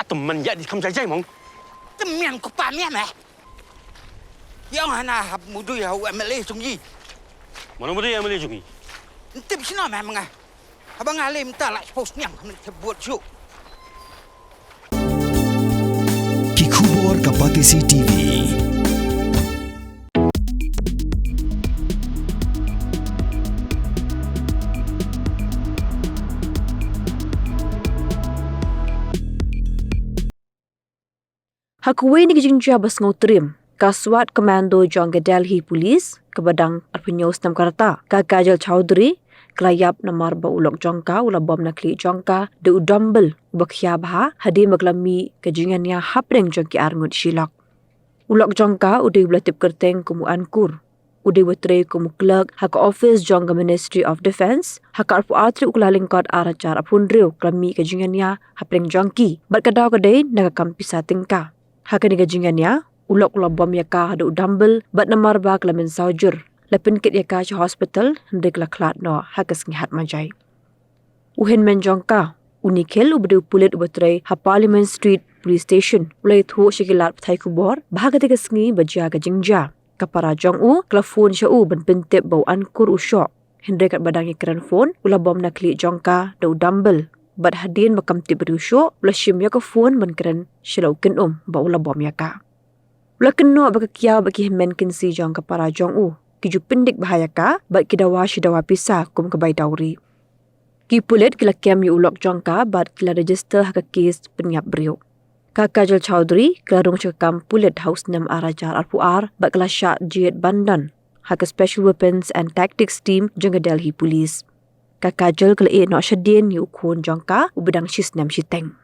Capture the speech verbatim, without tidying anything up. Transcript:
Tymmen ïa di kham jai jai mong. Tymmen ko pa mia meh. Ïa nga na hap mudui ha u M L A jong i. Mano mudui M L A jong i? Ntip sino meh menga. Haba nga lem ta la post niang khamne te buat ju. Ki khubor ka Batesi T V. Ha kawei na ki jingjia ba sngewtriem, ka SWAT Commando jong ka Delhi Police, kaba dang arphew hynñiew snem ka rta, ka Kajal Chowdhury, ka la ïap namar ba u lok jong ka u la bom na khlieh jong ka da u dumbbell uba khia bha, hadien ba ka la mih ka jingïania hapdeng jong ki arngut shi lok. U lok jong ka u dei uba la tip kyrteng kum u Ankur. U dei uba trei kum u clerk ha ka office jong ka Ministry of Defence, ha ka arphew ar tarik u Kyllalyngkot ar hajar arphew hynriew ka la mih ka jingïania hapdeng jong ki. Bad ka daw ka dei na ka kam pisa tyngka. Ha kane ka jingïania, u lok u la bom ïa ka da u dumbbell, bad namar ba ka la mynsaw jur, la pynkit ïa ka sha hospital, hynrei ka la khlad noh ha ka sngi Hatmajai. U hynmen jong ka, u Nikhil, uba dei u pulit uba trei ha Parliament Street Police Station, u la ïathuh sha ki lad pathai khubor ba ha katei ka sngi ba jia ka jingjia, ka para jong u ka la phone sha u ban pyntip ba u Ankur u shoh. Hynrei katba dang ïakren phone, u la bom na khlieh jong ka da u dumbbell. Bad hadien ba kam tip ba dei u shoh, u la shim ïa ka phone ban kren sha la u kynum ba u la bom ïa ka. U la kynnoh ba ka kiaw bad ki hynmen kynsi jong ka para jong u ki ju pyndik bha ïa ka bad ki dawa shi dawa pisa kum ka bai dowry. Ki pulit ki la kem ïa u lok jong ka bad ki la register ha ka case pynïap briew. Ka Kajal Chowdhury ka la rung sha ka kam pulit ha u snem ar hajar arphew ar bad ka la shah jied ban don ha ka Special Weapons and Tactics Team jong ka Delhi Police. Ka Kajal ka la ïeh noh shadien ïa u khun jong ka uba dang shi snem shiteng.